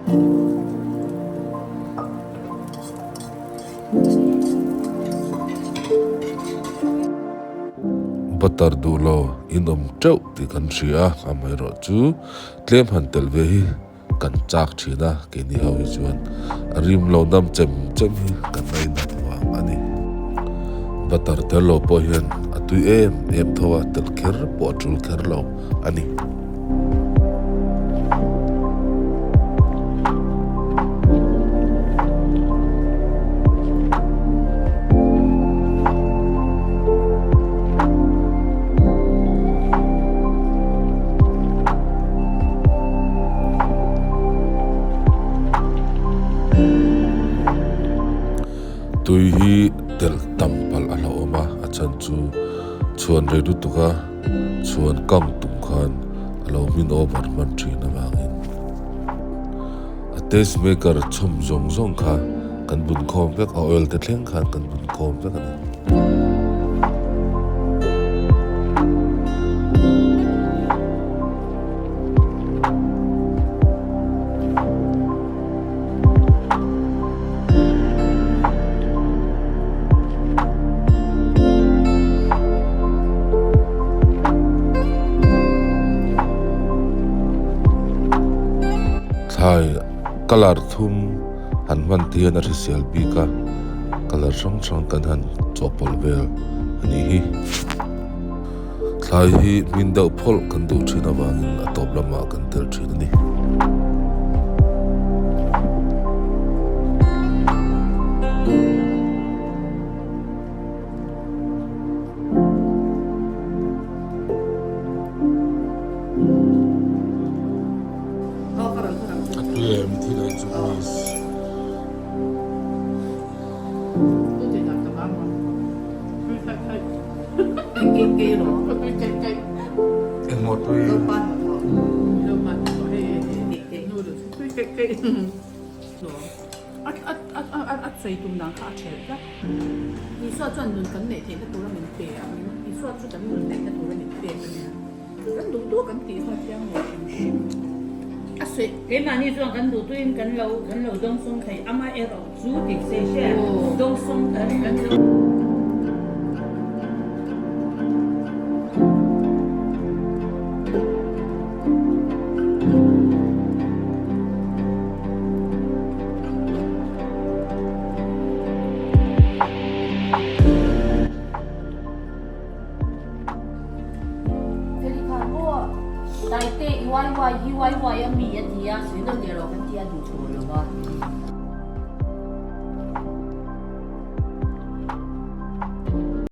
Butter duh lo in awm teuh tih kan hria a, amaherawh chu tlem han telh ve hi kan chak thin a, keini ho hi chuan a rim lo nam chem chem hi kan ngainat vang a ni. Butter tel lo pawh hian a tui em em tho a, tel kher pawh a tul kher lo a ni. Tui hi telh tam palh a hlauhawm a, a chhan chu chhuan rei lutuk a chhuan kang tum khan a lo hmin over hman thin avangin a taste maker chhawm zawng zawng kha kan bun khawm vek a, oil te thleng khan kan bun khawm vek a ni. Thlai colour thum han hman te hian a hrisel bik a, colour hrang hrang kan han chawhpawlh vel a nih hi. Thlai hi hmin deuh phawlh kan duh thin avangin a tawp lamah kan tel thin a ni. Keimahni chuan kan duh tuin kan lo kan lo dawngsawng thei amaherawh chu tih se hria dawngsawng kan kan lo. Feli khan maw Taite i wai wai hi wai wai a mi a ti a, sawi nawn leh rawh kan ti a duh tawh lo a.